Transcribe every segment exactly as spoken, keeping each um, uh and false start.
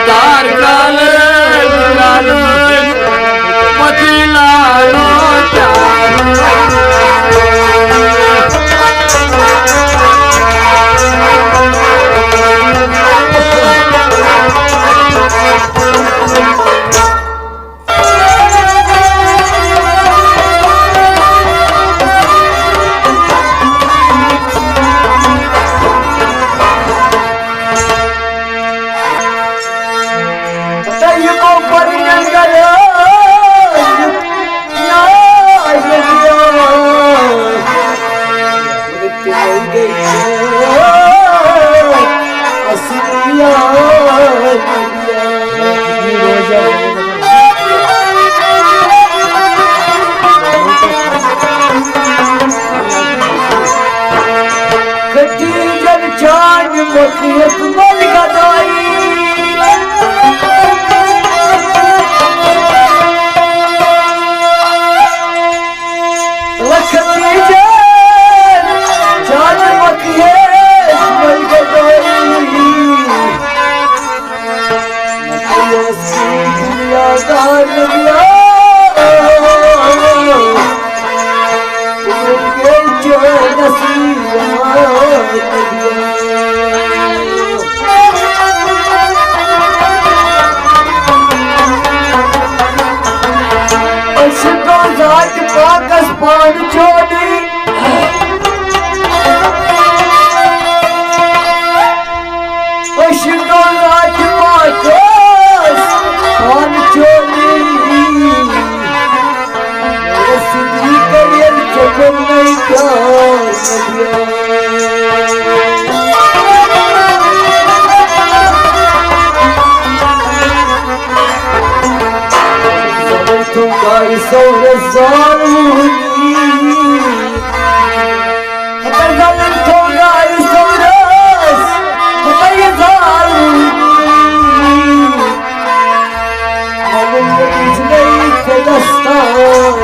دار کالے لالو، پتی لالو چارو۔ خدیجن چانہِ مۄکھ یتھ مۄل گدایی۔ خدیجن چانہِ مۄکھ یتھ مۄل گدایی۔ أسۍ گوٚو ذاتِ پاکس پانہٕ چونٕے۔ عشق ذات پاکس پانہٕ چونٕے۔ صدیق ییٚلہِ ژےٚ کوٚرنَے پیار نبیار۔ زبردُن گاے سورس زالوٗنی۔ ہتن زلن تھوٚو گاے سورس، ہتن یہِ زالوٗنی۔ معلوم یہِ بِجلی ژےٚ دستار۔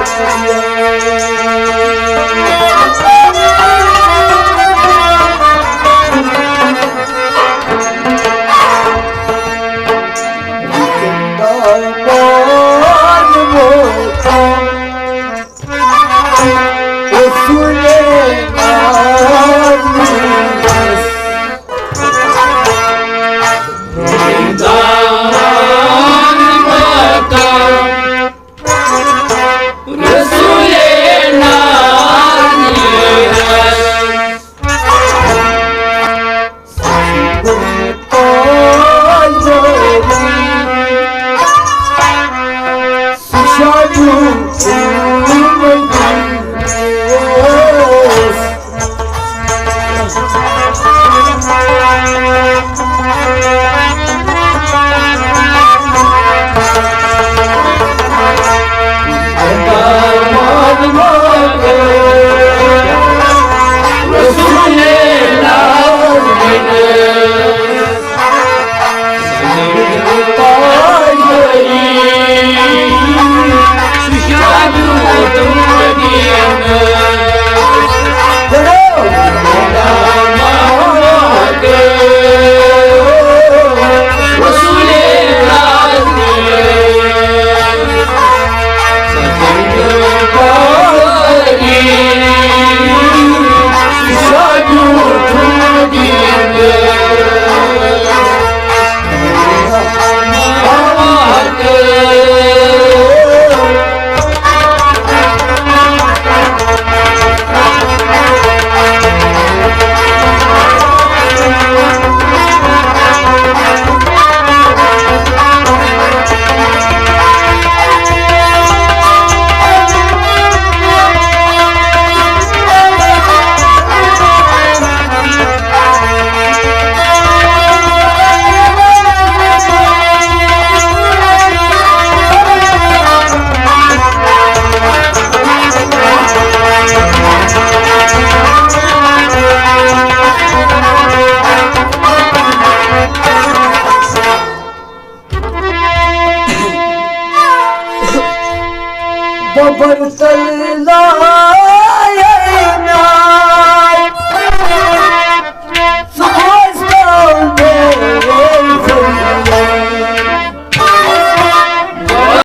ببر تل لا